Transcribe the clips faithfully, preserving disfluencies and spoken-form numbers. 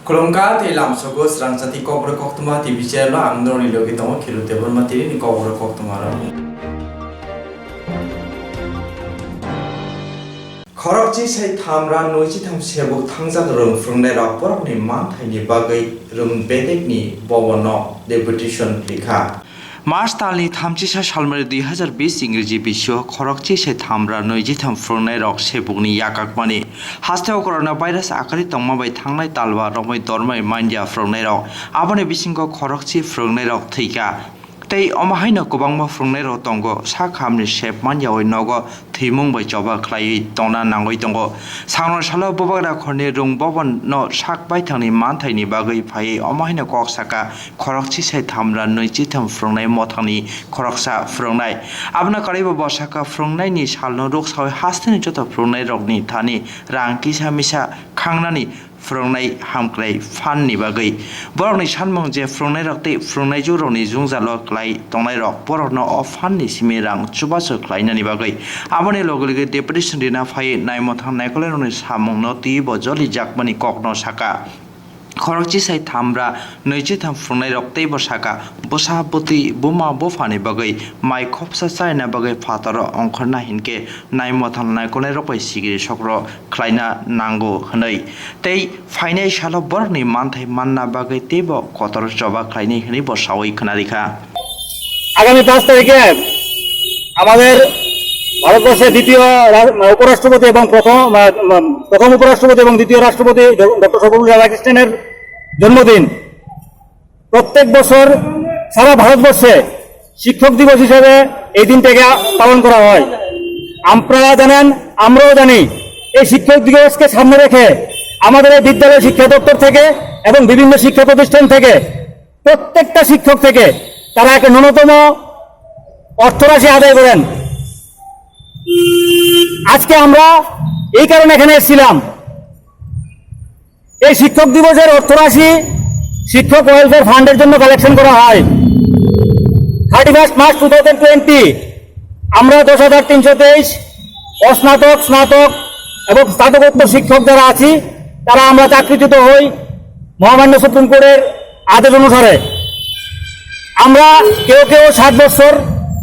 Khulumkha tei lamsogo srangchati kokborok koktwma T V channel o ang norokni logi tongo Khiru Debbarma T V ni kokborok koktwma rok. Khorokchi sai thamra nwichi tham sebuk thangjak rwng phwrwngnairok borokni manthaini bagwi rwng bedekni bobono deputation phlikha. March talni thamchisa salmari dui hazar bis Ingreji bisio khorokchi sai thamra nwichi tham phwrwngnairok sebukni yakakmani hasteo corona virus akari tongma bai thangnai talwa romwi dormai manya phwrwngnairok. Aboni bisingo khorokchi phwrwngnairok thwikha. Tei omo haino kwbangma phwrwngnairok tongo, sak hamni sep manyaui nogo thwimung bai choba khlaiwi tongna nangwi tongo. Sangrong salo bubagra khorni rwng bobono sak baithangni manthaini bagwi phaiwi omo haino kok saka khorokchi sai thamra nwichi tham phwrwngnai mothangni khoroksa phwrwngnai. Abono karwibo bo saka phwrwngnaini salno ruksaui hasteni joto phwrwngnairokni thani rang kisa misa khangnani phwrwngnai hamkrai phan ni bagwi. Borokni sanmung je phwrwngnairok tei phwrwngnaijwkrokni jwngjalo klai tongnairok borokno o phan ni simi rang chubachu khlainani bagwi. Aboni loge loge deputation rina phaiwi naimwthang naikolairokni samungno twiwi bo jolijakmani kokno saka. Khorokchi sai thamra nwichi tham phwrwngnairok teibo saka, bwsa bwtwi buma buphani bagwi mai khopsa chaina bagwi phataro ongkhorna hinkhe naimwthang naikolnairok bai sigiri sokro khlaina nango hwnwi tei phainai salo borokni manthai manna bagwi teibo kotor choba khlainai hwnwi bo saui khwnarikha. আগামী পাঁচ তারিখে আমাদের ভারতবর্ষের দ্বিতীয় রা-, উপরাষ্ট্রপতি এবং প্রথম, আহ, উম, প্রথম উপরাষ্ট্রপতি এবং দ্বিতীয় রাষ্ট্রপতি ড-, ডক্টর সর্বপল্লী রাধাকৃষ্ণনের জন্মদিন। প্রত্যেক বছর সারা ভারতবর্ষে শিক্ষক দিবস হিসেবে এই দিনটাকে পালন করা হয়। আপনারা জানেন, আমরাও জানি, এই শিক্ষক দিবসকে সামনে রেখে আমাদের এই বিদ্যালয় শিক্ষা দপ্তর থেকে এবং বিভিন্ন শিক্ষা প্রতিষ্ঠান থেকে প্রত্যেকটা শিক্ষক থেকে তারা একটা ন্যূনতম অর্থরাশি আদায় করেন। আজকে আমরা এই কারণে এখানে এসেছিলাম, এই শিক্ষক দিবসের অর্থরাশি শিক্ষক ওয়েলফেয়ার ফান্ডের জন্য কালেকশন করা হয়। Thirty first March two thousand twenty আমরা দশ হাজার তিনশো তেইশ অস্নাতক, স্নাতক এবং স্নাতকোত্তর শিক্ষক যারা আছি, তারা আমরা চাকরিচ্যুত হই মহামান্য সুপ্রিম কোর্টের আদেশ অনুসারে। আমরা কেউ কেউ সাত বছর,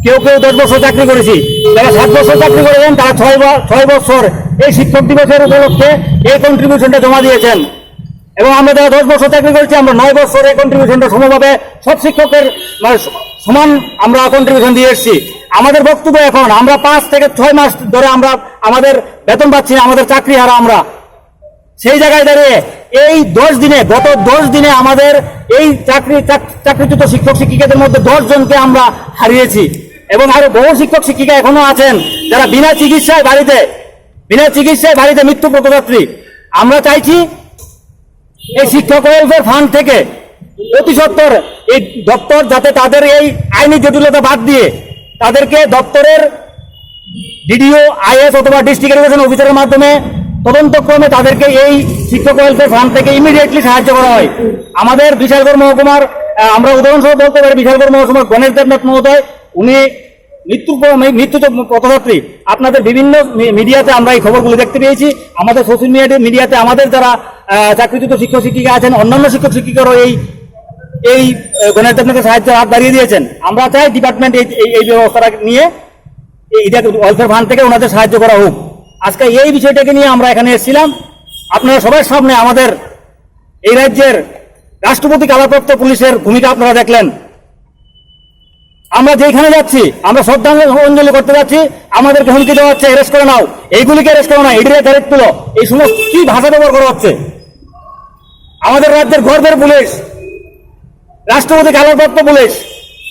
কেউ কেউ দশ বছর চাকরি করেছি। যারা সাত বছর চাকরি করেছেন, তারা ছয় বা-, ছয় বছর এই শিক্ষক দিবসের উপলক্ষে এই কন্ট্রিবিউশনটা জমা দিয়েছেন। এবং আমরা যারা দশ বছর চাকরি করেছি, আমরা নয় বছর এই কন্ট্রিবিউশনটা সমভাবে সব শিক্ষকের, মানে, স-, সমান আমরা কন্ট্রিবিউশন দিয়ে এসেছি। আমাদের বক্তব্য এখন, আমরা পাঁচ থেকে ছয় মাস ধরে আমরা আমাদের বেতন পাচ্ছি না, আমাদের চাকরি হারা আমরা। সেই জায়গায় দাঁড়িয়ে এই দশ দিনে, গত দশ দিনে আমাদের এই চাকরি, চাক-, চাকরিচ্যুত শিক্ষক শিক্ষিকাদের মধ্যে দশ জনকে আমরা হারিয়েছি এবং আরো বহু শিক্ষক শিক্ষিকা এখনো আছেন, যারা বিনা চিকিৎসায় বাড়িতে, বিনা চিকিৎসায় বাড়িতে মৃত্যু পথযাত্রী। আমরা চাইছি এই শিক্ষক ওয়েলফেয়ার ফান্ড থেকে অতি সত্বর এই দপ্তর যাতে তাদের এই আইনি জটিলতা বাদ দিয়ে তাদেরকে দপ্তরের ডিডিও, আইএস অথবা ডিস্ট্রিক্ট এডুকেশন অফিসারের মাধ্যমে তদন্তক্রমে তাদেরকে এই শিক্ষক ওয়েলফেয়ার ফান্ড থেকে ইমিডিয়েটলি সাহায্য করা হয়। আমাদের বিশালগড় মহকুমার, আহ, আমরা উদাহরণস্বরূপ বলতে পারি, বিশালগড় মহকুমার গণেশ দেবনাথ মহোদয়, উনি মৃত্যুর পর-, মৃ-, মৃত্যু তো পথযাত্রী। আপনাদের বিভিন্ন মি-, মিডিয়াতে আমরা এই খবরগুলো দেখতে পেয়েছি। আমাদের সোশ্যাল মিডিয়া, মিডিয়াতে আমাদের যারা, আহ, চাকরিচ্যুত শিক্ষক শিক্ষিকা আছেন, অন্যান্য শিক্ষক শিক্ষিকারাও এই, এই, আহ, গণেশ দেবনাথের সাহায্যে হাত বাড়িয়ে দিয়েছেন। আমরা চাই ডিপার্টমেন্ট এই, এই, এই ব্যবস্থাটা নিয়ে এই, এটা ওয়েলফেয়ার ফান্ড থেকে ওনাদের সাহায্য করা হোক। আজকে এই বিষয়টাকে নিয়ে আমরা এখানে এসেছিলাম। আপনারা সবার সামনে আমাদের এই রাজ্যের রাষ্ট্রপতি কালাপ্রাপ্ত পুলিশের ভূমিকা আপনারা দেখলেন। আমরা যেখানে যাচ্ছি, আমরা শ্রদ্ধাঞ্জলি করতে যাচ্ছি, আমাদেরকে হুমকি দেওয়া হচ্ছে, "অ্যারেস্ট করে নাও, এইগুলিকে অ্যারেস্ট করে নাও, ইডিরে গাড়িত তুলো।" এই সমস্ত কি ভাষা ব্যবহার করা হচ্ছে? আমাদের রাজ্যের গর্বের পুলিশ, রাষ্ট্রপতি কালাপ্রাপ্ত পুলিশ,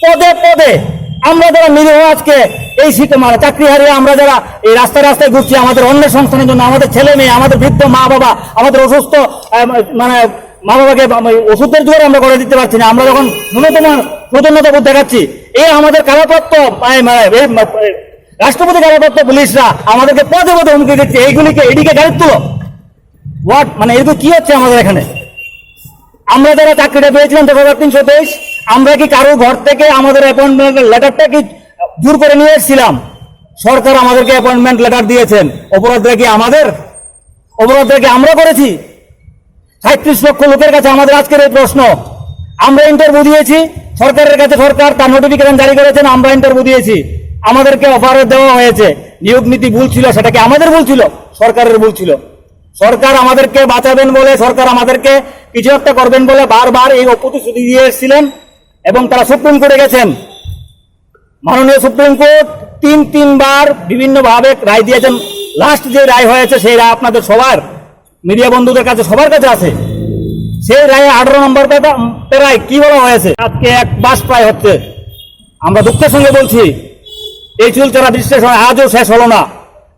পদে পদে আমরা যারা নিরীহ আজকে এই শীত, মানে, চাকরি হারিয়ে আমরা যারা এই রাস্তায় রাস্তায় ঘুরছি, আমাদের অন্যের সংস্থানের জন্য, আমাদের ছেলে মেয়ে, আমাদের বৃদ্ধ মা বাবা, আমাদের অসুস্থ, আহ, মানে, মা বাবাকে বা-, ওষুধের জোগাড় আমরা করে দিতে পারছি না। আমরা যখন ন্যূনতম সৌজন্যতা বোধ দেখাচ্ছি, এই আমাদের কালাপ্রাপ্ত, এই, মানে, এই, মা-, এই রাষ্ট্রপতি কালাপ্রাপ্ত পুলিশরা আমাদেরকে পদে পদে হুমকি দিচ্ছে, "এইগুলিকে, এডিকে গাড়ি তুলো।" হোয়াট, মানে, এগুলো কি হচ্ছে আমাদের এখানে? আমরা যারা চাকরিটা পেয়েছিলাম দশ হাজার তিনশো তেইশ, আমরা কি কারো ঘর থেকে আমাদের অ্যাপয়েন্টমেন্ট লেটারটা কি জোর করে নিয়ে এসেছিলাম? সরকার আমাদেরকে অ্যাপয়েন্টমেন্ট লেটার দিয়েছেন। অপরাধটা কি আমাদের? অপরাধটা কি আমরা করেছি? সাঁইত্রিশ লক্ষ লোকের কাছে আমাদের আজকের এই প্রশ্ন। আমরা ইন্টারভিউ দিয়েছি, সরকারের কাছে সরকার তার নোটিফিকেশন জারি করেছেন, আমরা ইন্টারভিউ দিয়েছি, আমাদেরকে অফার দেওয়া হয়েছে, নিয়োগ নীতি ভুল ছিল, সেটা কি আমাদের ভুল ছিল? সরকারের ভুল ছিল। সরকার আমাদেরকে বাঁচাবেন বলে, সরকার আমাদেরকে কিছু একটা করবেন বলে বারবার এই প্রতিশ্রুতি দিয়ে এসেছিলেন এবং তারা সুপ্রিম কোর্টে গেছেন। মাননীয় সুপ্রিম কোর্ট তিন তিনবার বিভিন্নভাবে রায় দিয়েছেন। লাস্ট যে রায় হয়েছে, সেই রায় আপনাদের সবার, মিডিয়া বন্ধুদের কাছে, সবার কাছে আছে। সেই রায়ে আঠারো নম্বর প্যারা-, প্যারায় কি বলা হয়েছে? আজকে এক মাস প্রায় হচ্ছে, আমরা দুঃখের সঙ্গে বলছি, এই চুলচেরা বিশ্লেষণ আজও শেষ হলো না।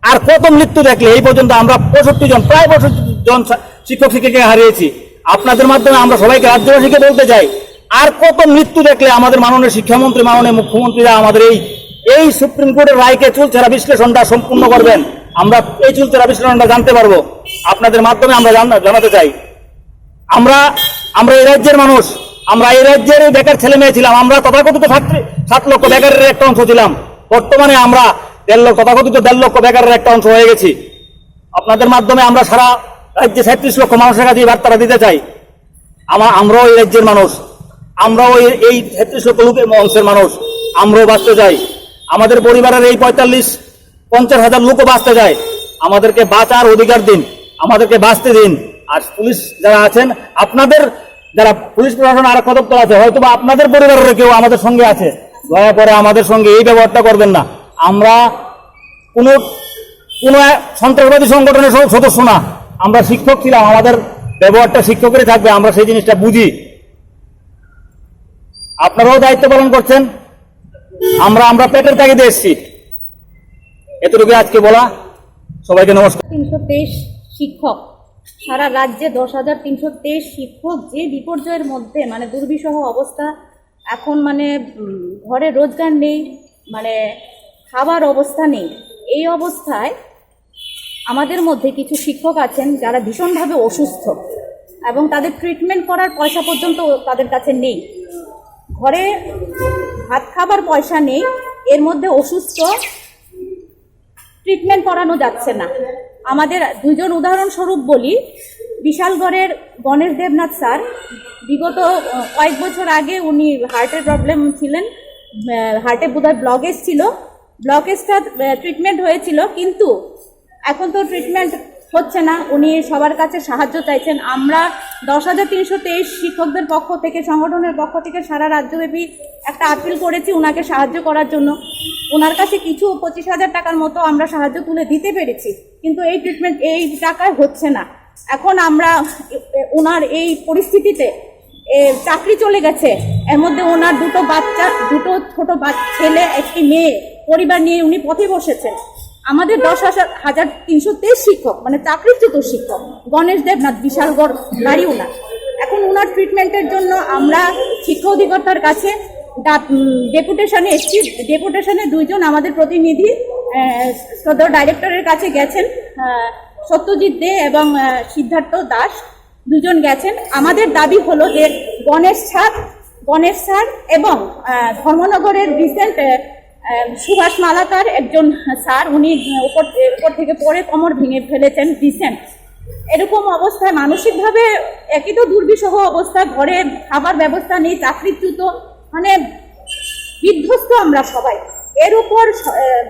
আর কত মৃত্যু দেখলে এই পর্যন্ত আমরা পঁয়ষট্টি জন, প্রায় পঁয়ষট্টি জন শা-, শিক্ষক শিক্ষিকা হারিয়েছি। আপনাদের মাধ্যমে আমরা সবাইকে, রাজ্যবাসীকে বলতে চাই, আর কত মৃত্যু দেখলে আমাদের মাননীয় শিক্ষামন্ত্রী, মাননীয় মুখ্যমন্ত্রীরা আমাদের এই, এই সুপ্রিম কোর্টের রায়কে চুলচেরা বিশ্লেষণটা সম্পূর্ণ করবেন? আমরা এই চুলচেরা বিশ্লেষণটা জানতে পারবো, আপনাদের মাধ্যমে আমরা জান-, জানাতে চাই। আমরা, আমরা এই রাজ্যের মানুষ, আমরা এই রাজ্যের এই বেকার ছেলে মেয়ে ছিলাম, আমরা তথাকথিত সাত, সাত লক্ষ বেকারের একটা অংশ ছিলাম। বর্তমানে আমরা দেড় লক্ষ, তথাকথিত দেড় লক্ষ বেকারের একটা অংশ হয়ে গেছি। আপনাদের মাধ্যমে আমরা সারা রাজ্যে সাঁইত্রিশ লক্ষ মানুষের কাছে এই বার্তাটা দিতে চাই। আমা-, আমরাও এই রাজ্যের মানুষ, আমরাও এই, এই সাঁইত্রিশ লক্ষ লোকের অংশের মানুষ, আমরাও বাঁচতে চাই। আমাদের পরিবারের এই পঁয়তাল্লিশ, পঞ্চাশ হাজার লোকও বাঁচতে চায়। আমাদেরকে বাঁচার অধিকার দিন, আমাদেরকে বাঁচতে দিন। আর পুলিশ যারা আছেন, আপনাদের যারা পুলিশ প্রশাসন আরক্ষা দপ্তর আছে, হয়তো বা আপনাদের পরিবারের কেউ আমাদের সঙ্গে আছে, দয়া করে আমাদের সঙ্গে এই ব্যবহারটা করবেন না। আমরা কোনো, কোনো এক সন্ত্রাসবাদী সংগঠনের সদ-, সদস্য না। আমরা শিক্ষক ছিলাম, আমাদের ব্যবহারটা শিক্ষকেরই থাকবে, আমরা সেই জিনিসটা বুঝি। আপনারাও দায়িত্ব পালন করছেন, আমরা, আমরা পেটের তাগিদে এসেছি। এতটুকু আজকে বলা। সবাইকে নমস্কার। তিনশো তেইশ শিক্ষক, সারা রাজ্যে দশ হাজার তিনশো তেইশ শিক্ষক যে বিপর্যয়ের মধ্যে, মানে, দুর্বিষহ অবস্থা, এখন, মানে, উম, ঘরে রোজগার নেই, মানে, খাবার অবস্থা নেই। এই অবস্থায় আমাদের মধ্যে কিছু শিক্ষক আছেন যারা ভীষণভাবে অসুস্থ এবং তাদের ট্রিটমেন্ট করার পয়সা পর্যন্ত তাদের কাছে নেই। ঘরে ভাত খাবার পয়সা নেই, এর মধ্যে অসুস্থ, ট্রিটমেন্ট করানো যাচ্ছে না। আমাদের দুইজন উদাহরণস্বরূপ বলি, বিশালগড়ের গণেশ দেবনাথ স্যার বিগত, আহ, কয়েক বছর আগে উনি হার্টের প্রবলেম ছিলেন, আহ, হার্টে বোধহয় ব্লকেজ ছিল, ব্লকেজটা, আহ, ট্রিটমেন্ট হয়েছিল, কিন্তু এখন তো ট্রিটমেন্ট হচ্ছে না। উনি সবার কাছে সাহায্য চাইছেন। আমরা দশ হাজার তিনশো তেইশ শিক্ষকদের পক্ষ থেকে, সংগঠনের পক্ষ থেকে সারা রাজ্যব্যাপী একটা আপিল করেছি ওনাকে সাহায্য করার জন্য। ওনার কাছে কিছু পঁচিশ হাজার টাকার মতো আমরা সাহায্য তুলে দিতে পেরেছি, কিন্তু এই ট্রিটমেন্ট এই টাকায় হচ্ছে না। এখন আমরা, এ, এ, ওনার এই পরিস্থিতিতে, এ, চাকরি চলে গেছে, এর মধ্যে ওনার দুটো বাচ্চা, দুটো ছোট বাচ্চা, ছেলে, একটি মেয়ে, পরিবার নিয়ে উনি পথে বসেছেন। আমাদের দশ হাজার, হাজার তিনশো তেইশ শিক্ষক, মানে চাকরিচ্যুত শিক্ষক, গণেশ দেবনাথ, বিশালগড় বাড়ি ওনার। এখন ওনার ট্রিটমেন্টের জন্য আমরা শিক্ষা অধিকর্তার কাছে ডা-, উম, ডেপুটেশনে এসেছি। ডেপুটেশনে দুইজন আমাদের প্রতিনিধি, আহ, সদর ডাইরেক্টরের কাছে গেছেন, আহ, সত্যজিৎ দে এবং, আহ, সিদ্ধার্থ দাস। দুজন গেছেন। আমাদের দাবি হলো যে গণেশ স্যার, গণেশ স্যার এবং, আহ, ধর্মনগরের রিসেন্ট, আহ, আহ, সুভাষ মালাকার একজন স্যার, উনি উপর, উপর থেকে পড়ে কোমর ভেঙে ফেলেছেন রিসেন্ট। এরকম অবস্থায় মানসিকভাবে একই তো দুর্বিষহ অবস্থা, ঘরে খাবার ব্যবস্থা নেই, চাকরিচ্যুত, মানে বিধ্বস্ত আমরা সবাই। এর উপর স-, আহ,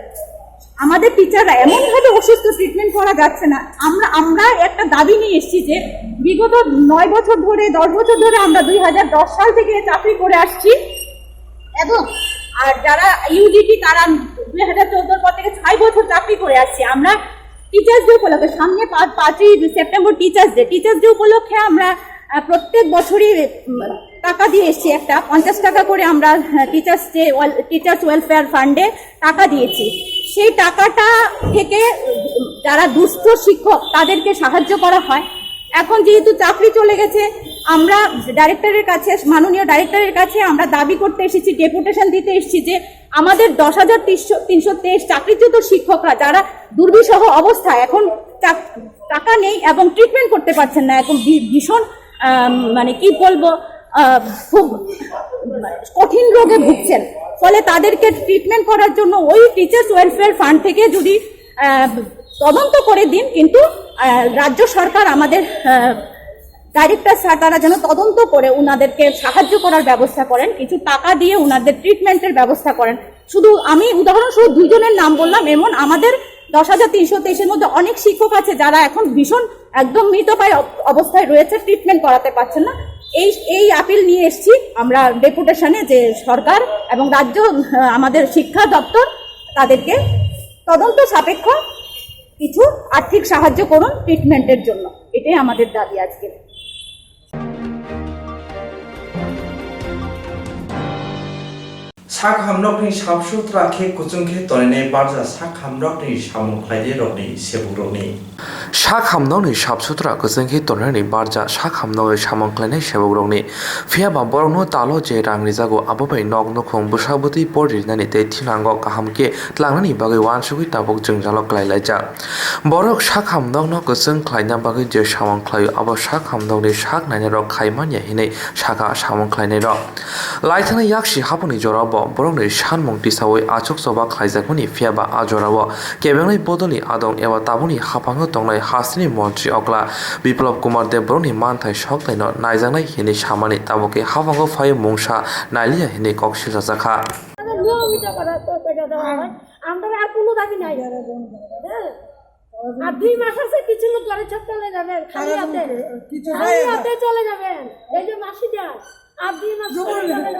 আমাদের টিচাররা এমনভাবে অসুস্থ, ট্রিটমেন্ট করা যাচ্ছে না। আমরা, আমরা একটা দাবি নিয়ে এসেছি যে বিগত নয় বছর ধরে, দশ বছর ধরে আমরা দুই হাজার দশ সাল থেকে চাকরি করে আসছি এবং আর যারা ইউজিটি, তারা দুই হাজার চোদ্দর পর থেকে ছয় বছর চাকরি করে আসছি। আমরা টিচার্স ডে উপলক্ষে, সামনে পাঁচ, পাঁচই September teachers day, teachers day উপলক্ষে আমরা, আহ, প্রত্যেক বছরই, উম, টাকা দিয়ে এসেছি, একটা পঞ্চাশ টাকা করে আমরা, আহ, টিচার্স ডে ওয়েল-, টিচার্স ওয়েলফেয়ার ফান্ডে টাকা দিয়েছি। সেই টাকাটা থেকে, উম, যারা দুস্থ শিক্ষক, তাদেরকে সাহায্য করা হয়। এখন যেহেতু চাকরি চলে গেছে, আমরা ডাইরেক্টরের কাছে, মাননীয় ডাইরেক্টরের কাছে আমরা দাবি করতে এসেছি, ডেপুটেশন দিতে এসেছি যে আমাদের দশ হাজার তিনশো, তিনশো তেইশ চাকরিচ্যুত শিক্ষকরা, যারা দুর্বিষহ অবস্থা, এখন চাক-, টাকা নেই এবং ট্রিটমেন্ট করতে পারছেন না, এখন ভী-, ভীষণ, আম, মানে কি বলবো, আহ, খুব কঠিন রোগে ভুগছেন। ফলে তাদেরকে ট্রিটমেন্ট করার জন্য ওই টিচার্স ওয়েলফেয়ার ফান্ড থেকে যদি, আহ, তদন্ত করে দিন, কিন্তু, আহ, রাজ্য সরকার আমাদের, আহ, ডাইরেক্টর স্যার তারা যেন তদন্ত করে ওনাদেরকে সাহায্য করার ব্যবস্থা করেন, কিছু টাকা দিয়ে ওনাদের ট্রিটমেন্টের ব্যবস্থা করেন। শুধু আমি উদাহরণস্বরূপ দুইজনের নাম বললাম, এমন আমাদের দশ হাজার তিনশো তেইশের মধ্যে অনেক শিক্ষক আছে যারা এখন ভীষণ একদম মৃতপ্রায় অব- অবস্থায় রয়েছে, ট্রিটমেন্ট করাতে পারছেন না। এই এই আপিল নিয়ে এসেছি আমরা ডেপুটেশনে যে সরকার এবং রাজ্য, আহ, আমাদের শিক্ষা দপ্তর তাদেরকে তদন্ত সাপেক্ষ কিছু আর্থিক সাহায্য করুন ট্রিটমেন্টের জন্য, এটাই আমাদের দাবি আজকে। Sak hamnokni sap sutra khe kuchung khe tonini barja sak hamnokni samung khlainai rokni sebukrokni. Sak hamnokni sap sutra kuchung khe tonini barja sak hamnokni samung khlainai sebukrokni. Phiyaba borokno talo je rang rijago abo bai nok nukhung bwsa bwtwi pori rinani tei thinango kaham khe tlangnani bagwi uansugwi tabuk jwngjalo kwlai laijak. Borok sak hamnokno kwchwng khlaina bagwi je samung khlaio abo sak hamnokni sak nainai rok khai manya hinwi sakha samung khlainai rok. Laithana yaksi haponi jorao bo borokni sanmung tisawi achuk choba khlaijakmani phiyaba a jorao kebengnai bodolni adong eba tabukni haphango tongnai hasteni montri okla Biplab Kumar Deb borokni manthai sok taino naijaknai hinwi samani tabukhe haphango phaiwi mungsa nailiya hinwi kok silchajakha. নিয়মিত করা তো সেটা দেওয়া হয়। আমরা আর কোনো দাবি নাই। হ্যাঁ। আর দুই মাস আছে কিছু লোক ঘরে সব চলে যাবেন খালি হাতে। খালি হাতে চলে যাবেন। এই যে মাসিটা আর দুই মাস চলে যাবেন।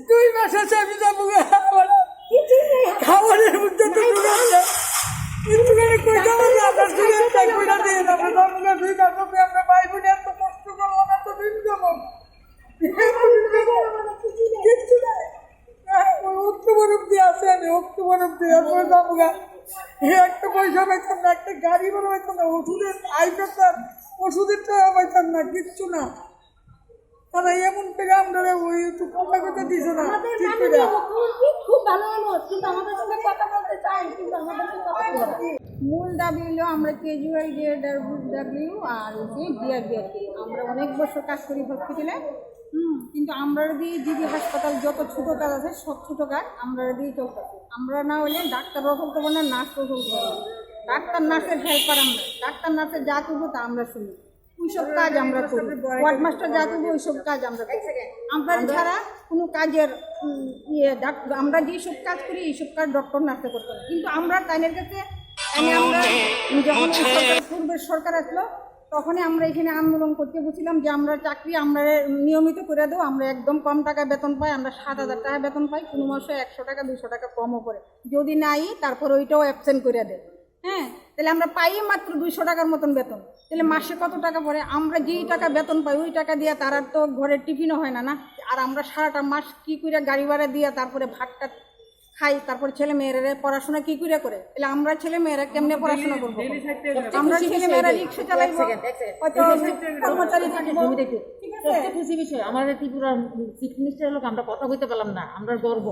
দুই মাস আছে আমি যাবো গা। আমার কিছুই নেই। খাবারের মধ্যে তো ঢুকাচ্ছে। কিন্তু মানে কই যাবো না, আপনার দুই একটা কইরা দিয়ে যাবো। যাবো না, দুই মাস হবে, আমরা ভাই বোন এত কষ্ট করলাম, এত দিন যাবো। কিচ্ছু নাই। ওই অক্টোবর অব্দি আছে, আমি অক্টোবর অব্দি, এরপরে যাবো গা। এই একটা পয়সা পাইতাম না, একটা গাড়ি ভাড়া পাইতাম না, ওষুধের আই পেতাম, ওষুধের টাকা পাইতাম না, কিচ্ছু না। তারা এমন করে আমরা ওই একটু কথা কথা দিছে না, আমাদের ঠিক মাননীয় করে। মুখ্যমন্ত্রী খুব ভালো মানুষ, কিন্তু আমাদের সঙ্গে কথা বলতে চায়, কিন্তু আমাদের সঙ্গে কথা বলতে চায় না। মূল দাবি হলো আমরা কেজিওয়াই ডিএডাব্লিউ আর হচ্ছে ডিআরবিআরটি। আমরা অনেক বছর কাজ করি হসপিটালে। হুম, কিন্তু আমরা যদি জিবি হাসপাতাল যত ছোট কাজ আছে সব ছোট কাজ আমরা দিয়ে চলতেছে। আমরা না হলে ডাক্তারও চলতে পারে না, নার্সও চলতে পারে না। ডাক্তার নার্সের হেল্পার আমরা, ডাক্তার নার্সের যা করবো তা আমরা শুনি, ওইসব কাজ আমরা করি। ওয়ার্ড মাস্টার যা করবো ওইসব কাজ আমরা করি। আমরা ছাড়া কোনো কাজের উম, ইয়ে ডাক- আমরা যেই সব কাজ করি এইসব কাজ ডক্টর নার্সে করতে হবে, কিন্তু আমরা তাদের কাছে মানে আমরা যখন এই সরকার, পূর্বের সরকার আসলো তখনই আমরা এখানে আন্দোলন করতে বলছিলাম যে আমরা চাকরি আমরা নিয়মিত করে দেবো, আমরা একদম কম টাকা বেতন পাই, আমরা সাত হাজার টাকা বেতন পাই, কোনো মাসে একশো টাকা দুইশো টাকা কমও করে, যদি নাই তারপর ওইটাও অ্যাবসেন্ট করে দেয়। হ্যাঁ, তাহলে আমরা পাই মাত্র দুইশো টাকার মতন বেতন, তাহলে মাসে কত টাকা পড়ে? আমরা যেই টাকা বেতন পাই ওই টাকা দিয়ে তারা তো ঘরে টিফিনও হয় না, না? আর আমরা সারাটা মাস কি করে গাড়ি ভাড়া দিয়ে তারপরে ভাতটা খাই, তারপরে ছেলে মেয়েরা পড়াশোনা কি করে করে? তাহলে আমরা ছেলে মেয়েরা কেমনে পড়াশোনা করবো? আমরা ছেলে মেয়েরা রিক্সা চালাইবো, হয়তো কর্মচারী থাকবো, ঠিক আছে? খুশি বিষয়, আমাদের ত্রিপুরার চিফ মিনিস্টার লোক আমরা কথা কইতে পারলাম না, আমরা গর্ব।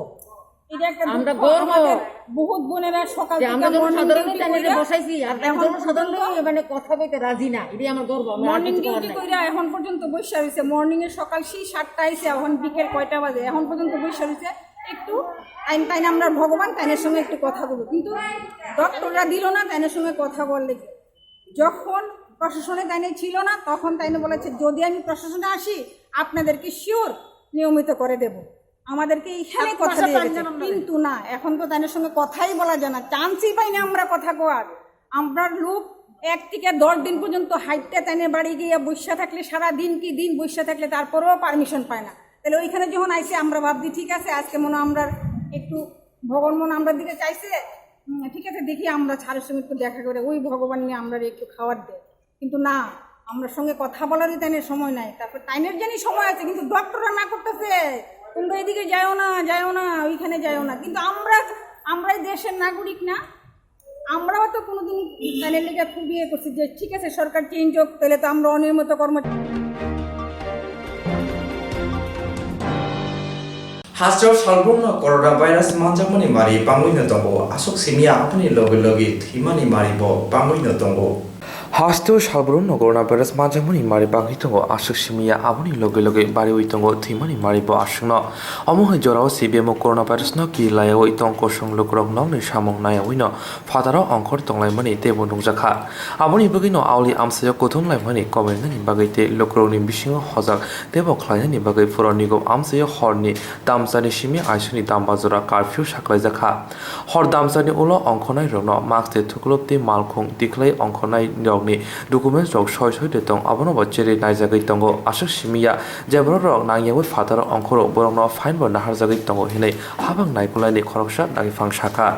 এটা একটা আমরা দুঃখ। গর্ব। আমাদের বহুত বোনেরা সকাল যে আমরা থেকে মর্নিং জনসাধারণ ডিউটি চ্যানেলে করে বসাইছি আর এখন জনসাধারণ পর্যন্ত মানে কথা কইতে রাজি না, এটাই আমার গর্ব। আমরা আর মর্নিং কিছু করার ডিউটি নাই। কইরা এখন পর্যন্ত বসে রয়েছে। মর্নিং এ সকাল সেই সাতটা আইছে, এখন বিকেল কয়টা বাজে, এখন পর্যন্ত বসে রয়েছে। একটু আইন টাইন আমরা ভগবান তাইনের সঙ্গে একটু কথা বলবো, কিন্তু ডক্টররা দিল না তাইনের সঙ্গে কথা বললে। যখন প্রশাসনে তাইনে ছিল না তখন তাইনে বলেছে যদি আমি প্রশাসনে আসি আপনাদেরকে শিওর নিয়মিত করে দেব, আমাদেরকে এইখানে কথা দিয়ে গেছে। কিন্তু না, এখন তো তাদের সঙ্গে কথাই বলা যায় না, চান্সই পাই না আমরা কথা কওয়ার। আমরা লোক এক থেকে দশ দিন পর্যন্ত হাইটটা তাইনে বাড়ি গিয়ে বসে থাকলে, সারা দিন কি দিন বসে থাকলে তারপরেও পারমিশন পায় না। তাহলে ওইখানে যখন আইসে আমরা ভাবছি ঠিক আছে আজকে মনে হয় আমরা একটু ভগবান মনে আমরার দিকে চাইছে, উম, ঠিক আছে দেখি আমরা স্যারের সঙ্গে একটু দেখা করে ওই ভগবান নিয়ে আমরা একটু খাবার দেয়। কিন্তু না, আমরা সঙ্গে কথা বলারই তাইনের সময় নাই। তারপর তাইনের জানি সময় আছে, কিন্তু ডক্টররা না করতেছে, তোমরা এদিকে যাও না, যাও না, ওইখানে যাও না। কিন্তু আমরা, আমরাই দেশের নাগরিক না, আমরাও তো কোনোদিন তাইনের লিগে খুব ইয়ে করছি যে ঠিক আছে সরকার চেঞ্জ হোক, তাহলে তো আমরা অনিয়মিত কর্মচারী। Hasteo salbumno corona virus manjakmani mari bangwino tongo, aswk simi aboni logi logi thwimani maribo bangwino tongo. Hasteo salbrum no coronavirus manjakmani mari bangwi tongo aswk simi ya, aboni loge loge bariwi tongo thwimani mari bo aswkno. Omo hai jorao si bemo coronavirus no kiri laiwi tong kosong lukurok nokni samung naiwi no phataro ongkhor tonglaimani teibo nukjakha. Aboni bagwi no auli amsaio kuthum laimani kobainani bagwi tei lukurokni bisingo hojak teibo khlainani bagwi Puro Nigom amsaio horni damsani simi aisuni damba jora curfew saklaijakha. Hor damsani ulo ongkhornairokno mask tei thuklub tei malkhung tikhlai ongkhornairokni documents rok soi soi de tong, abono bo cherwi naijagwi tongo. Aswk simi ya je bororok nangyawi phataro ongkhoro, borokno fine bo naharjagwi tongo hinwi habang naikolnaini khoroksa dagi phang sakha.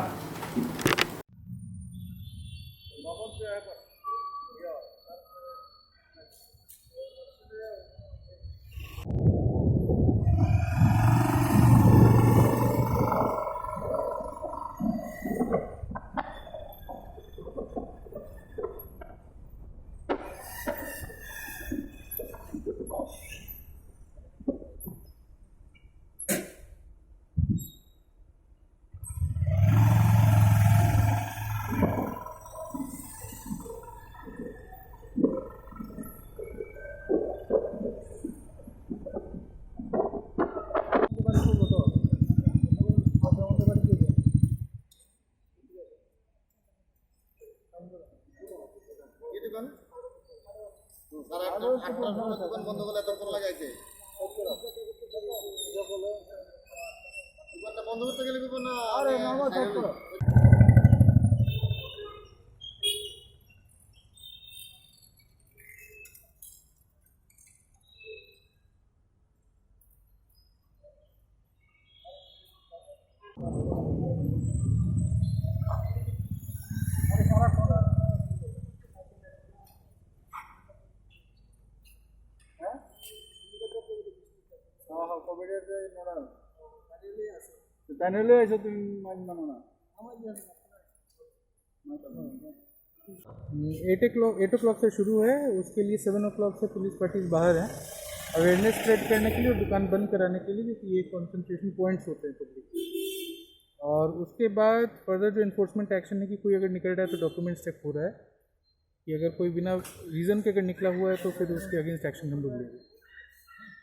দোকান বন্ধ করলে এত করে লাগাইছে। দোকানটা বন্ধ করতে গেলে কি বলবো না? আরে, না, না, সাইড করো। Daniel, aisa tumi main mano na. Eight o'clock, eight o'clock से शुरू है, उसके लिए सेवन ओ क्लॉक से पुलिस पार्टीज बाहर हैं। अवेयरनेस स्प्रेड करने के लिए और दुकान बंद कराने के लिए, क्योंकि ये कंसंट्रेशन पॉइंट्स होते हैं पब्लिक। और उसके बाद फर्दर जो इन्फोर्समेंट एक्शन है कि कोई अगर निकल रहा है तो डॉक्यूमेंट्स चेक हो रहा है कि अगर कोई बिना रीज़न के अगर निकला हुआ है तो फिर उसके अगेंस्ट एक्शन हम लोग लेंगे।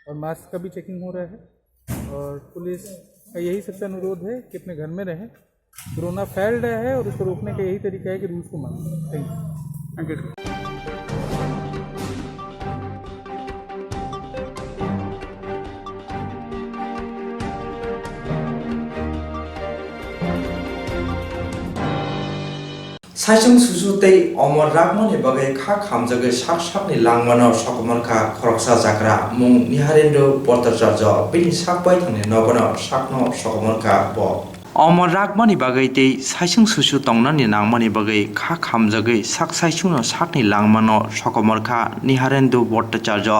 और मास्क का भी चेकिंग हो रहा है और पुलिस का यही सबसे अनुरोध है कि अपने घर में रहें। कोरोना फैल रहा है और उसको रोकने का यही तरीका है कि रूल्स को मानो। Thank you. Saichung susu tei omor rakmani bagwi kha khamjagwi sak sakni langmano sokomorkha khoroksa jagra mung Niharendra Bhattacharya, bini sak baithangni nogono sakno sokomorkha bo. Omor rakmani bagwi tei saichung susu tongnani nangmani bagwi kha khamjagwi sak saichungno sakni langmano sokomorkha Niharendra Bhattacharya.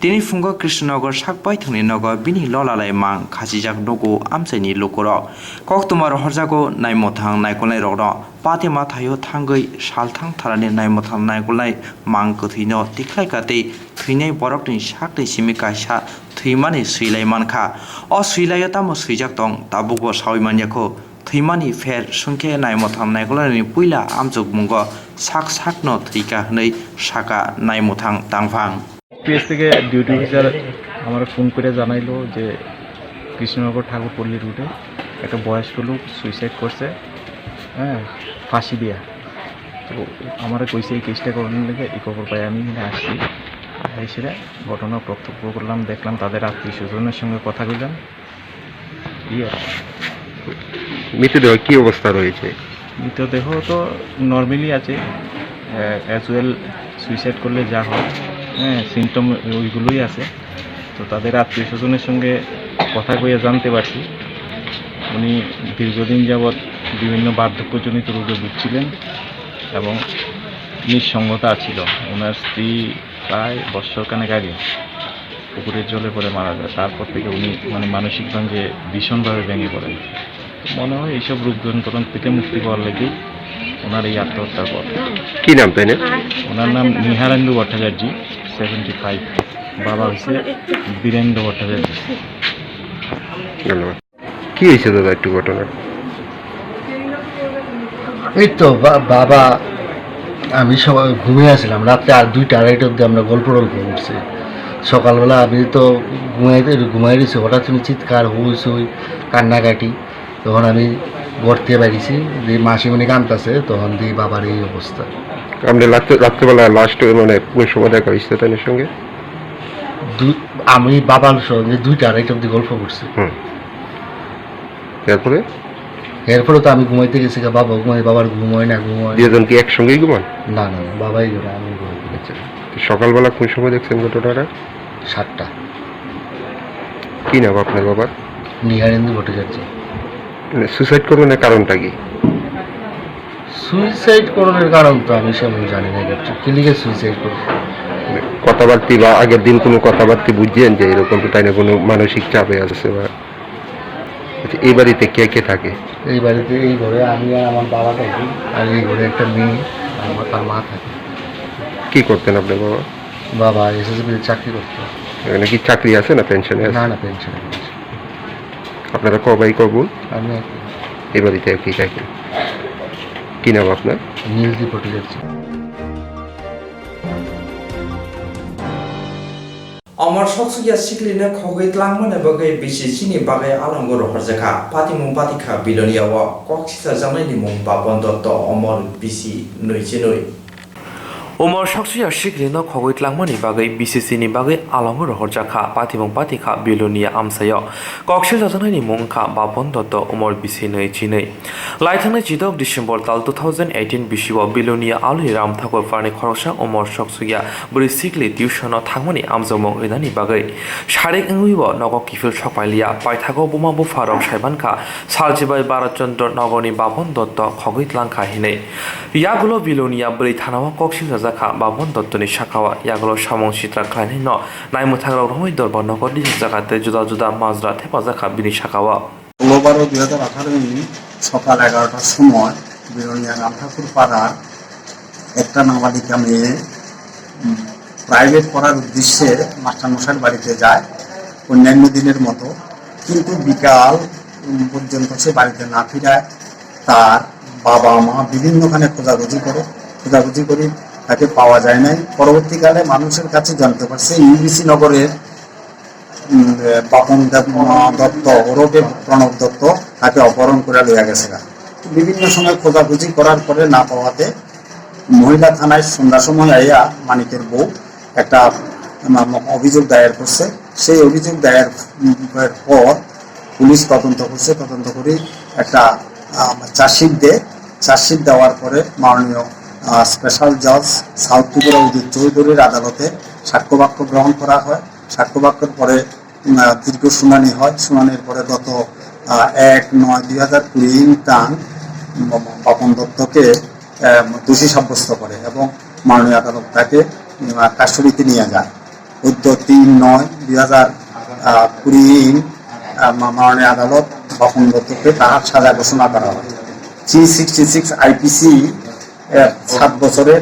Tini phungo Krishnanagar sak baithangni nogo bini lolalai mang khachijak nugo amchaini lukurok. Koktwma rohorjago naimwthang naikolnairokno. Patema thaio thangwi salthang tharani naimwthang naikolnai mang kwthwino tikhlaikha tei thwinai borokni sakni simi kaisa thwimani swilai mankha. O swilaio tamo swijak tong, tabukbo saui manyakho. Thwimani pher swngkhe naimwthang naikolnani puila amchukmungo sak sakno thwikha hwnwi sakha naimwthang tangphang. PS থেকে duty officer আমারে ফোন করে জানাইলো যে কৃষ্ণনগর ঠাকুরপল্লী রুটে একটা বয়স্ক লোক সুইসাইড করছে, হ্যাঁ, ফাঁসি দিয়া। তো আমারে কইছে এই কেসটা করানোর লেগে, এই খবর পাই আমি এখানে আসছি। এসে ঘটনা প্রত্যক্ষ করলাম, দেখলাম, তাদের আত্মীয় স্বজনের সঙ্গে কথা কইলাম। ইয়ে। মৃতদেহ কি অবস্থা রয়েছে? মৃতদেহ তো নর্মালি আছে, অ্যাজ ওয়েল সুইসাইড করলে যা হয়, হ্যাঁ, সিমটম ওইগুলোই আছে। তো তাদের আত্মীয় স্বজনের সঙ্গে কথা কইয়া জানতে পারছি, উনি দীর্ঘদিন যাবৎ বিভিন্ন বার্ধক্যজনিত রোগে ভুগছিলেন এবং নিঃসঙ্গতা ছিল। ওনার স্ত্রী প্রায় বৎসর খানেক আগে পুকুরের জলে পড়ে মারা যায়। তারপর থেকে উনি মানে মানসিকভাবে ভীষণভাবে ভেঙে পড়েন। মনে হয় এইসব রূপ যন্ত্রণা থেকে মুক্তি পাওয়ার লাগি ওনার এই আত্মহত্যার পথ। কি নাম তাই না? ওনার নাম নিহারেন্দু ভট্টাচার্য, সেভেন্টি ফাইভ। বাবা হচ্ছে বীরেন্দ্র ভট্টাচার্য। ধন্যবাদ। কি হয়েছে দাদা একটু ঘটনা? এই তো বা-, বাবা আমি সবাই ঘুমিয়ে আছিলাম, রাত্রে আর দুইটা আড়াইটা অবধি আমরা গল্প টল্প করছি। সকালবেলা আমি তো ঘুমাই, ঘুমাই রয়েছি, হঠাৎ শুনি চিৎকার, হুই সুই, কান্নাকাটি। তখন আমি ঘর থেকে বেরিয়েছি, যে মাসিমণি কান্দাছে, তখন দেখি বাবার এই অবস্থা। আপনি রাত্রে, রাত্রেবেলা লাস্ট মানে কোন সময় দেখা হয়েছে তাদের সঙ্গে? দু-, আমি বাবার সঙ্গে দুইটা আড়াইটা অবধি গল্প করছি। হুম। এরপরে? এরপরে তো আমি ঘুমাইতে গেছি গা, বাবা ঘুমাই, বাবার ঘুম হয় না, ঘুম হয় না। দুজন কি একসঙ্গেই ঘুমান? না, না, না, বাবাই ঘুমায়, আমি ঘুমাই। আচ্ছা, তো সকালবেলা কোন সময় দেখছেন ঘটনাটা? সাতটা। কি নাম আপনার বাবার? নিহারেন্দু ভট্টাচার্য। মানে সুইসাইড করবেন, এর কারণটা কি? সুইসাইড করার কারণ তো আমি সেমন জানি না কিছু। কি লিখে সুইসাইড করবে? মানে কথাবার্তা বা আগের দিন কোনো কথাবার্তা বুঝছেন যে এরকম তাই না কোনো মানসিক চাপে আছে বা? আচ্ছা, এই বাড়িতে কে কে থাকে? এই বাড়িতে এই ঘরে আমি আর আমার বাবা থাকি, আর এই ঘরে একটা মেয়ে, আমার, তার মা থাকে। কি করতেন আপনার বাবা? বাবা এসএসবি চাকরি করতো। মানে কি চাকরি আছে না পেনশনে আছে? না, না, পেনশনে আছে। আপনারা ক ভাই ক বোন? আমি একই। এই বাড়িতে একই থাকেন। কি নাম আপনার? নীলদ্বীপ Bhattacharya. Omor soksukya siklino khogwi tlangmani bagwi bisi chini bagwi alongo rohorjakha. Patimung patikha Bilonia o kok sichajaknaini mung Bapan Dotto, omor bisi nwi chinwi. Omor soksukya siklino khogwi tlangmani bagwi bisi chini bagwi alongo rohorjakha. Patimung patikha Bilonia amsaio. Kok sichajaknaini mung wngkha Bapan Dotto, omor bisi nwi chinwi. Laithangnai chidok December tal two thousand eighteen bisio Bilonia aloni Ram Thakur parni khoroksa omor soksukya bwrwi sikli tuition-o thangmani amjokmung rinani bagwi sarik wngwibo nogo kiphil sokpailiya. Paithago buma bupharok saimankha, salchibai Bharat Chandra nogorni Bapan Dotto khogwi tlangkha hinwi. Yagulo Bilonia bwrwi thanao kok silchajakha Bapan Dottoni sakao, yagulo samung sitra khlainaino naimwthangrok romwi dorbar nogo dijakha tei juda juda majra thepajakha bini sakao. ষোলো বারো দুই হাজার আঠারো ইং সকাল এগারোটার সময় বিলোনিয়া রামঠাকুর পাড়ার একটা নাবালিকা মেয়ে, উম, প্রাইভেট পড়ার উদ্দেশ্যে মাস্টারমশাইয়ের বাড়িতে যায় অন্যান্য দিনের মতো, কিন্তু বিকাল, উম, পর্যন্ত সে বাড়িতে না ফিরায়। তার বাবা মা বিভিন্নখানে খোঁজাখুঁজি করে, খোঁজাখুঁজি করি তাকে পাওয়া যায় নাই। পরবর্তীকালে মানুষের কাছে জানতে পারছে ইউবিসি নগরের উম, এ, বাপন দেব, আহ, দত্ত ওরফে প্রণব দত্ত তাকে অপহরণ করে লইয়া গেছে। বিভিন্ন সময় খোঁজাখুঁজি করার পরে না পাওয়াতে মহিলা থানায় সন্ধ্যার সময় আইয়া মানিকের বউ একটা, উম, অভিযোগ দায়ের করছে। সেই অভিযোগ দায়ের, উম, এর পর পুলিশ তদন্ত করছে, তদন্ত করে একটা, আহ, চার্জশিট দেয়। চার্জশিট দেওয়ার পরে মাননীয়, আহ, স্পেশাল জাজ সাউথ ত্রিপুরা উদিত চৌধুরীর আদালতে সাক্ষ্যবাক্য গ্রহণ করা হয়। সাক্ষ্যবাক্যের পরে, উম, আহ, দীর্ঘ শুনানি হয়। শুনানির পরে গত, আহ, এক নয় দুই হাজার কুড়ি ইংতাং বাপন দত্তকে, আহ, দোষী সাব্যস্ত করে এবং মাননীয় আদালত তাকে, উম, আহ, কাস্টডিতে নিয়ে যায়। উদ্য তিন নয় দুই হাজার কুড়ি ইং, আহ, মা-, মাননীয় আদালত বাপন দত্তকে তাহার সাজা ঘোষণা করা হয়। থ্রি সিক্সটি সিক্স আইপিসি এর সাত বছরের,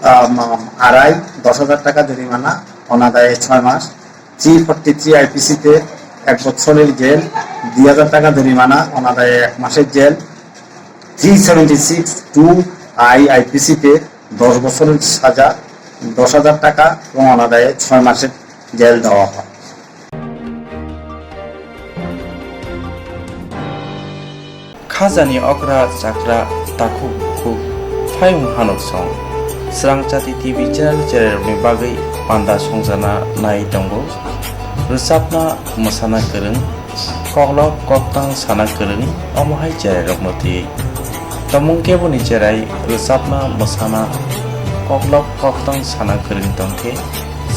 আহ, মা-, আড়াই, দশ হাজার টাকা জরিমানা, অনাদায়ে ছয় মাস। থ্রি ফর্টি থ্রি আইপিসিতে এক বছরের জেল, দুই হাজার টাকা জরিমানা, অনাদায়ে এক মাসের জেল। Three seventy six two I আইপিসিতে দশ বছরের সাজা, দশ হাজার টাকা এবং অনাদায়ে ছয় মাসের জেল দেওয়া হয়। Khajani okra chakra takhuk bukhuk phaiung hanuk song. Srang Chati T V channel chererokni bagwi panda songjana nai tongo. Rwchapna mwsana kwrwng, koklop koktang sana kwrwng, omo hai chererokno twi. Tomung keboni cherai rwchapna mwsana koklop koktang sana kwrwng tongkhe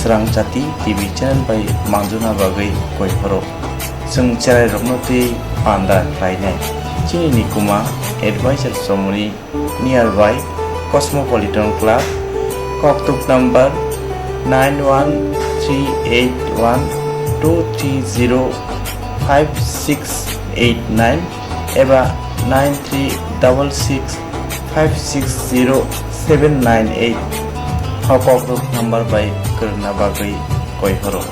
Srang Chati T V channel bai manjuna bagwi koi phoro. Chwng cherairokno twi panda khlainai. Chini nikuma advisor chomoni nearby Cosmopolitan Club, koktuk number nine one three eight one two three zero five six eight nine eba nine three double six five six zero seven nine eight. O koktuk number bai kwrwngna bagwi koi horo.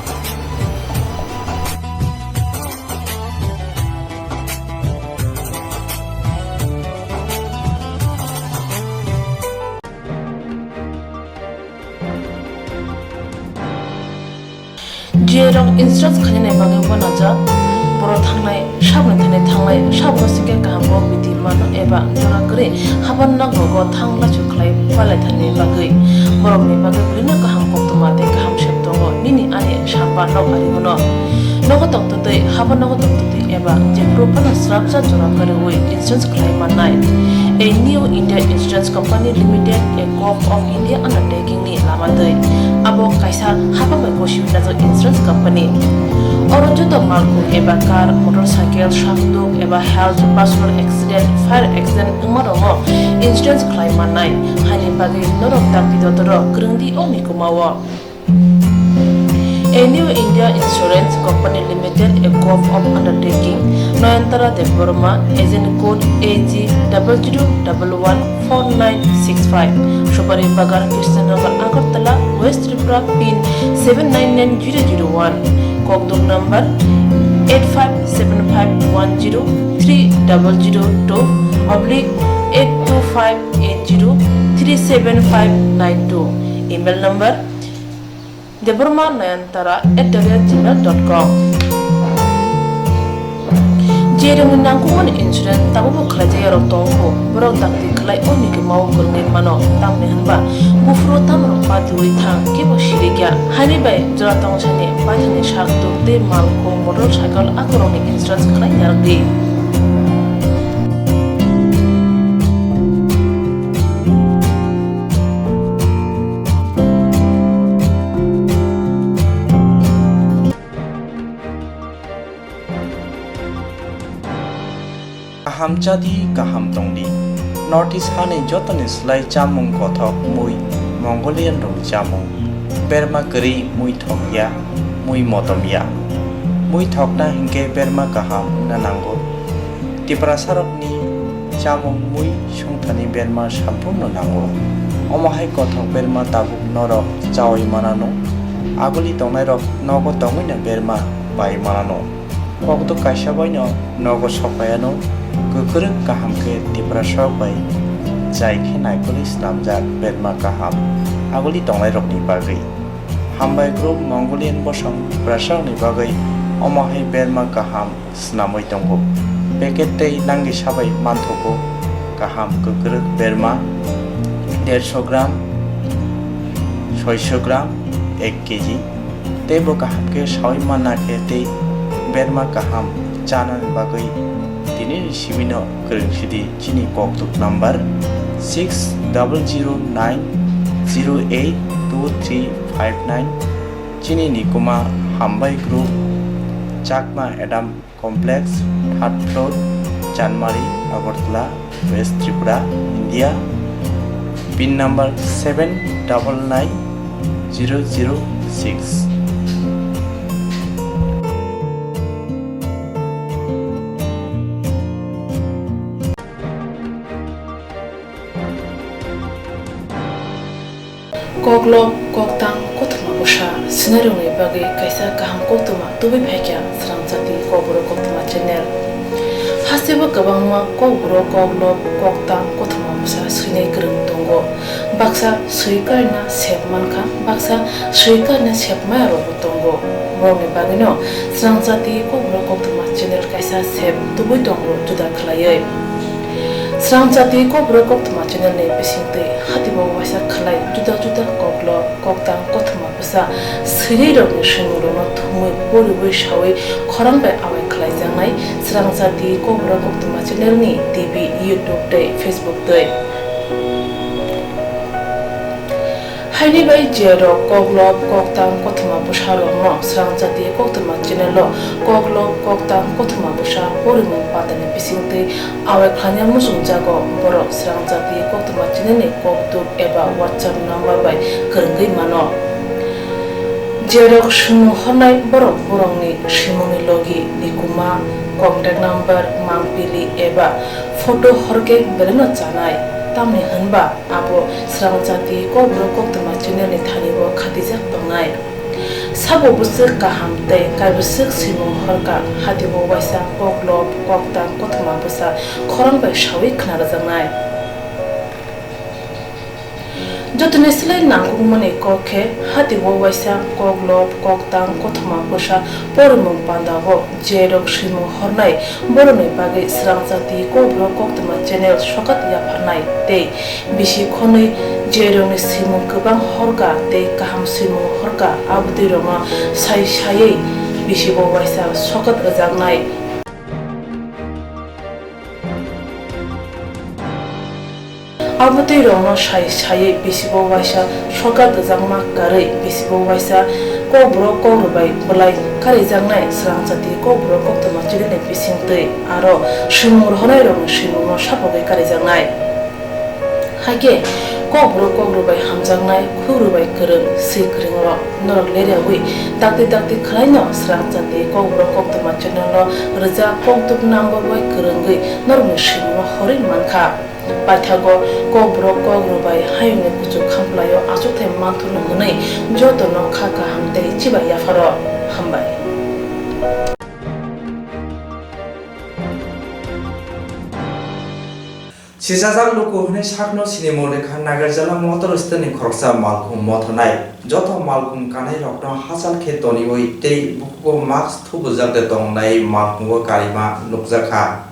Borok insurance khainani bagwi uanajak, borok thangnai sabni thani thangnai sabno singkhe kaham kok bithi mano eba jora kwrwi haban nok rogo thang lachu khlai palaithani bagwi. Borokni bagwi belino kaham koktwma tei kaham sep tongo nini ani samba nok ari bono. Nogo tongtwtwi, haban nogo tongtwtwi eba jephuru phano srapsa jora kwrwi insurance khlai mannai. A New India Insurance Company Limited, a Gov of India undertaking ni lama twi. Abo kaisa hapang bai gosi wngjak insurance company. Oro joto malkhung eba car, motorcycle, sakduk eba health, personal accident, fire accident wngma rokno insurance khlai mannai. Haini bagwi norok dakti dotoro kwrwng di o mikuma o. A New India Insurance Company Limited, a Gov of undertaking, Nayantara Debbarma, agent code A G double zero double one four nine six five, Supari Bagan, Krishnanagar, Agartala, West Tripura, pin seven nine nine zero zero one, kokduk number eight five seven five one zero three double zero two oblique eight two five eight zero three seven five nine two, email number Debbarma Nayantara at the rate gmail dot com. Jerokni nangkukmani insurance tabukbo khlaijak yarok tongo, borok dakti khlai o mikima o kwrwngwi mano, tamni hwnba buphuru tamrok patiwi thang kebo sirikya. Haini bai jora tongsani paithakni sak tuk tei malkhung motorcycle akorokni insurance khlai yarwkdi. Kaham chadi, kaham tongdi. North East hani jotoni slai chamung kothok mui Mongolian rokni chamung. Berma kwrwi mui thokya, mui motomya. Mui thokna hinkhe berma kaham wngna nango. Tiprasarokni chamung mui songthani berma samphurno nango. Omo hai kothok berma tabuk norok chaui manano. Aguli tongnairok nogo tongwino berma pai manano. Kokduk kaisa baino nogo sokpaiano, kwkrwk kaham khe Tiprasarok bai jai khe naikolwi snamjak berma kaham aguli tongnairokni bagwi. Hambai group Mongolian bosong Tiprasarokni bagwi omo hai berma kaham snamwi tongo. Packet tei nangi sabai manthogo kaham kwkrwk berma derso gram, soiso gram, ek kg. Tei bo kaham khe saui manna khe tei berma kaham chanani bagwi tini ni simi no kwrwng sidi chini kokduk number six double zero nine zero eight two three five nine. Chini nikuma Hambai Group, Chakma Adam Complex, third floor, Chanmari, Agartala, West Tripura, India. Pin number seven double nine zero zero six. Koklob, koktang, kothoma bwsa swinairokni bagwi kaisa kaham koktwma tubui phaikha Srangchati Kokborok Koktwma channel. Hasteo kwbangma kokborok, koklob, koktang, kothoma bwsa swinai kwrwng tongo. Baksa swi karina sep mankha, baksa swi karina sep maya rokbo tongo. Borokni bagwino Srangchati Kokborok Koktwma channel kaisa sep tubui tongo juda khwlaiwi. Srangchati Kokborok Koktwma channel ni bisingtwi hatibo waisa khwlai juda juda koklob, koktang, kothoma bwsa swinai rokni swimungrokno thumwi poriwi sawi khorang bai awai khwlaijaknai Srangchati Kokborok Koktwma channel ni T V, YouTube tei Facebook twi. Haini bai je rok koklob, koktang, kothoma bwsa rokno Srangchati Koktwma channel o koklob, koktang, kothoma bwsa porimung patani bisingtwi awai khlaina muchungjago, borok Srangchati Koktwma channel ni kokduk eba WhatsApp number bai kwrwngwi mano. Je rok swimung hornai borok borokni swimungni logi, nikuma, contact number, mangpili eba photo horkhe belai no chanai, tamni hwnba abo Srangchati Kokborok Koktwma channel ni thani o khatijak tongnai. Sabo bwswk kaham tei kaibwswk swimung horkha, hatibo waisa koklob, koktang, kothoma bwsa khorang bai sawi khna rwjaknai. Jotoni slai nangkukmani kok khe, hatio waisa kok lob, kok tang, kothoma bwsa porimung pandao je rok swimung hornai, borokni bagwi Srangchati Kokborok Koktwma channel sokat yapharnai tei bisi khonwi je rokni swimung kwbang horka tei kaham swimung horka, abotwi rokno sai saiwi bisi bo waisa sokat rwjaknai. Abotwi rokno sai saiwi bisibo waisa sokat rwjakma karwi bisibo waisa Kokborok Kokrwbai bwlai karijaknai Srangchati Kokborok Koktwma channel ni bisingtwi aro swimung rohornai rokni swimungno sapogwi karijaknai. Haikhe Kokborok Kokrwbai hamjaknai, Kokrwbai kwrwng, swi kwrwng rok norok leriawi dakti dakti khwlaino Srangchati Kokborok Koktwma channel no rwjak kokduk number bai kwrwngwi norokni swimungno horwi mankha. Paithago Kokborok Kokrwbai hayungni kuchuk khamplaio achukthai manthurno hwnwi jotono kha kaham tei chibai yapharo. Hambai. Sijajak luku hwnwi sakno sinimung rwkha Nagarjala motor stand ni khoroksa malkhung mothornai. Joto malkhung kanai rokno hachal khe toniwi tei bukugo mask thubujak de tongnai malkhungo karima nukjakha.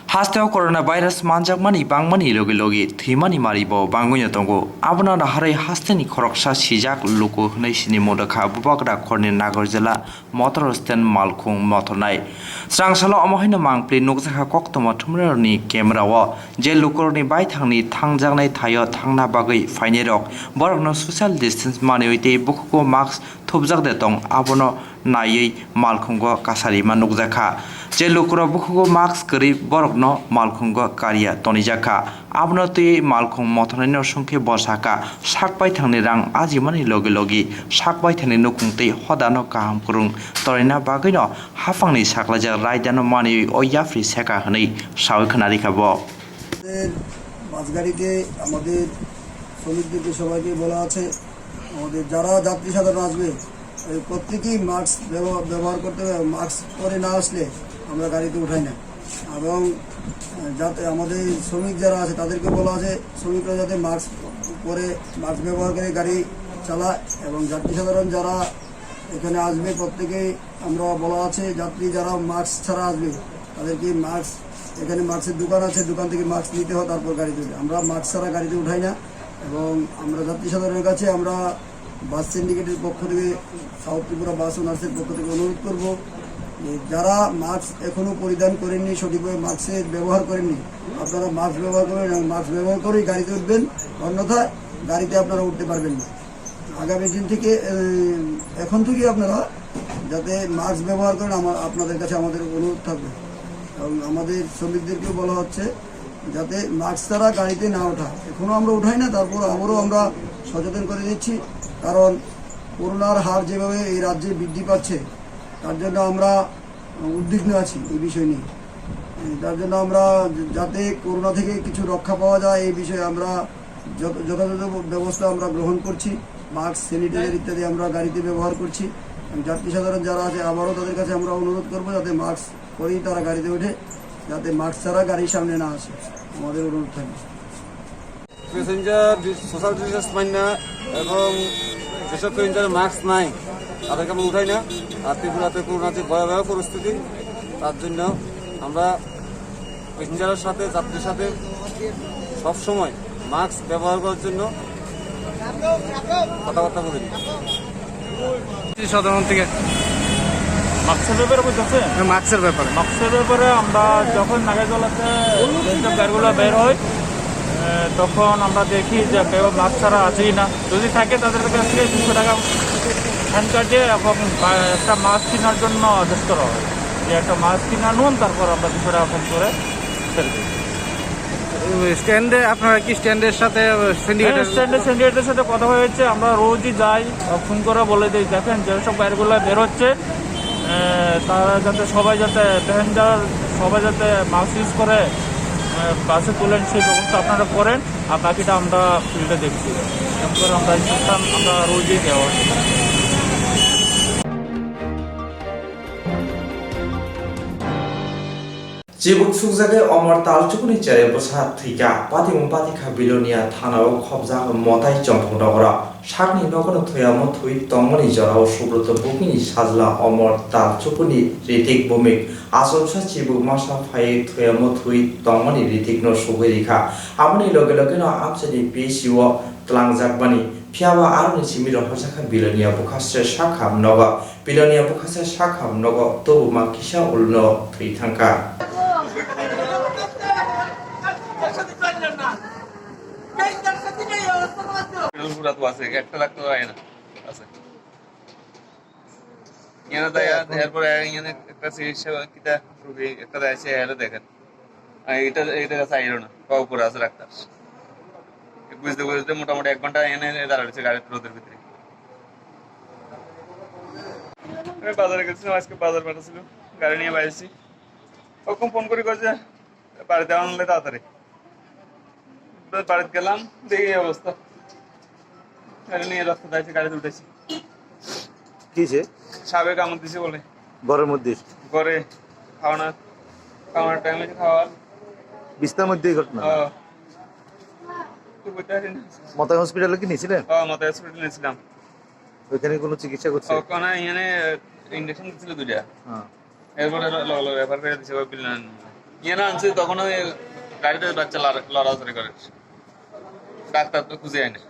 Hasteo coronavirus manjakmani bangmani logi logi thwimani maribo bangwino tongo. Abono naharwi hasteni khoroksa sijak luku hwnwi sinimung rwkha Bubagra khorni Nagarjala motor stand malkhung mothornai. Srangsalo omo haino mangpli nukjakha koktwma thumnairokni camera o, je lukurokni baithangni thangjaknai thaio thangna bagwi phainairok borokno social distance manwi tei bukhugo mask thupjak de tong, abono naiwi malkhungo kasarima nukjakha. Je lukurok bukhugo mask kwrwi borokno malkhungo kariya tonijakha. Abono twiwi malkhung mothornaino songkhe bo sakha, sak baithangni rang ajimani logi logi sak baithangni nukhung tei hodano kaham kwrwng tonaina bagwino haphangni saklaijak raidano manwi o yapri seka hwnwi sawi khwnarikha bo. আমাদের বাস গাড়িতে আমাদের শ্রমিকদেরকে সবাইকে বলা আছে, আমাদের যারা যাত্রী সাধারণ আসবে, এই প্রত্যেকেই মাস্ক ব্যবহার, ব্যবহার করতে হবে। মাস্ক পরে না আসলে আমরা গাড়িতে উঠাই না। এবং, আহ, যাতে আমাদের শ্রমিক যারা আছে তাদেরকে বলা আছে শ্রমিকরা যাতে মাস্ক পরে, মাস্ক ব্যবহার করে গাড়ি চালায়। এবং যাত্রী সাধারণ যারা এখানে আসবে প্রত্যেকেই আমরা বলা আছে যাত্রী যারা মাস্ক ছাড়া আসবে তাদেরকে মাস্ক, এখানে মাস্কের দোকান আছে, দোকান থেকে মাস্ক নিতে হয়, তারপর গাড়িতে উঠে। আমরা মাস্ক ছাড়া গাড়িতে উঠাই না। এবং আমরা যাত্রী সাধারণের কাছে আমরা বাস সিন্ডিকেটের পক্ষ থেকে, সাউথ ত্রিপুরা বাস ওনার্সের পক্ষ থেকে অনুরোধ করব যে যারা মাস্ক এখনো পরিধান করেননি, সঠিকভাবে মাস্কের ব্যবহার করেননি, আপনারা মাস্ক ব্যবহার করবেন এবং মাস্ক ব্যবহার করেই গাড়িতে উঠবেন, অন্যথায় গাড়িতে আপনারা উঠতে পারবেন না। আগামী দিন থেকে, এ, এখন থেকেই আপনারা যাতে মাস্ক ব্যবহার করেন, আমার, আপনাদের কাছে আমাদের অনুরোধ থাকবে। এবং আমাদের শ্রমিকদেরকেও বলা হচ্ছে যাতে মাস্ক ছাড়া গাড়িতে না ওঠা। এখনো আমরা উঠাই না, তারপর আবারও আমরা সচেতন করে দিচ্ছি, কারণ করোনার হার যেভাবে এই রাজ্যে বৃদ্ধি পাচ্ছে, তার জন্য আমরা উদ্বিগ্ন আছি এই বিষয় নিয়ে। তার জন্য আমরা যাতে করোনা থেকে কিছু রক্ষা পাওয়া যায়, এই বিষয়ে আমরা যত-, যথাযথ ব্যবস্থা আমরা গ্রহণ করছি। মাস্ক, স্যানিটাইজার ইত্যাদি আমরা গাড়িতে ব্যবহার করছি। এবং যাত্রী সাধারণ যারা আছে, আবারও তাদের কাছে আমরা অনুরোধ করব যাতে মাস্ক পরেই তারা গাড়িতে ওঠে, যাতে মাস্ক ছাড়া গাড়ির সামনে না আসে। আমাদের অনুরোধ থাকবে। প্যাসেঞ্জার ডি-, সোশ্যাল ডিস্টেন্স মান্য এবং যেসব প্যাসেঞ্জারের মাস্ক নাই, তাদেরকে আমরা উঠাই না। আর ত্রিপুরাতে করোনা যে ভয়াবহ পরিস্থিতি, তার জন্য আমরা প্যাসেঞ্জারের সাথে, যাত্রীর সাথে সবসময় মাস্ক ব্যবহার করার জন্য কথাবার্তা বলি। সাধারণ থেকে মাস্কের ব্যাপারে বুঝতেছে? হ্যাঁ, মাস্কের ব্যাপারে। মাস্কের ব্যাপারে আমরা যখন নাগাইজলাতে যেসব গাড়িগুলো বের হয়, এ, তখন আমরা দেখি যে কেউ মাস্ক ছাড়া আছেই না। যদি থাকে, তাদের কাছ থেকে দুশো টাকা ফাইন কাটিয়ে এবং বা-, একটা মাস্ক কেনার জন্য আদেশ করা হয়, যে একটা মাস্ক কিনে আনুন, তারপর আমরা দুশো টাকা ফাইন করে ছেড়ে দিই। স্ট্যান্ডে, আপনারা কি স্ট্যান্ডের সাথে সিন্ডিকেটের? হ্যাঁ, স্ট্যান্ডে সিন্ডিকেটের সাথে কথা হয়েছে, আমরা রোজই যাই, ফোন করে বলে দিই, "দেখেন, যেসব গাড়িগুলো বেরোচ্ছে, এ, তারা যাতে, সবাই যাতে, প্যাসেঞ্জার সবাই যাতে মাস্ক ইউজ করে, এ, বাসে তোলেন, সেই ব্যবস্থা আপনারা করেন, আর বাকিটা আমরা ফিল্ডে দেখছি।" এরপর আমরা ইনস্ট্রাকশন আমরা রোজই দেওয়া হয়। Chibuk sukjagwi Omor Talchukuni chwrai bwsa thwikha. Patimung patikha Bilonia thanao khopjak Motai Chomphok nogoro. Sakni nogono thwiyamo thwi tongmani jorao Subroto bukini sajla Omor Talchukuni Ritik Bhumik. Achomsa chibuk masa phaiwi thwiyamo thwi tongmani Ritikno sugwi rikha. Aboni loge logeno amchaini P C o twlangjakmani. Phiyaba aroni simi rohorjakha Bilonia bwkha se sakha nogo. Bilonia bwkha se sakha nogo, tubuma kisa ulono thwi thangkha. Hospital পুরা তো আছে, একটা ডাক্তার আয় না, আছে। এখানে তাই আর এরপরে এখানে একটা চিকিৎসা কিতা রোগী একটা আছে, এখানে দেখেন। আর এটা, এটা কাছে আইলো না, বা উপরে আছে ডাক্তার। বুঝতে বুঝতে মোটামুটি এক ঘন্টা এনে দাঁড়াচ্ছে গাড়ির রোদের ভিতরে। আমি বাজারে গেছিলাম, আজকে বাজার পাঠাচ্ছিল, গাড়ি নিয়ে বাইরেছি। ওরকম ফোন করে করেছে, বাড়িতে আনলে তাড়াতাড়ি। তো বাড়িতে গেলাম, দেখি এই অবস্থা। গাড়ি নিয়ে রাস্তা যাইছে, গাড়িতে উঠেছি। কিসে? সাপে কামড় দিছে বলে। ঘরের মধ্যে? ঘরে খাওয়ানোর, খাওয়ানোর টাইমে খাওয়ার। বিছনার মধ্যেই ঘটনা? হ্যাঁ। তো বুঝতে পারছি না। মাতাই হসপিটালে কি নিয়েছিলেন? হ্যাঁ, মাতাই হসপিটালে নিয়েছিলাম। ওইখানে কোনো চিকিৎসা করছে? ওখানে এখানে ইঞ্জেকশন দিছিল দুইটা। হ্যাঁ। এরপরে ল-, লগে লগে রেফার করে দিছে ওই বিল্লান। এখানে আনছে তখন ওই গাড়িতে বাচ্চা লড়া-, লড়াচড়ি করে। ডাক্তার তো খুঁজে আনে।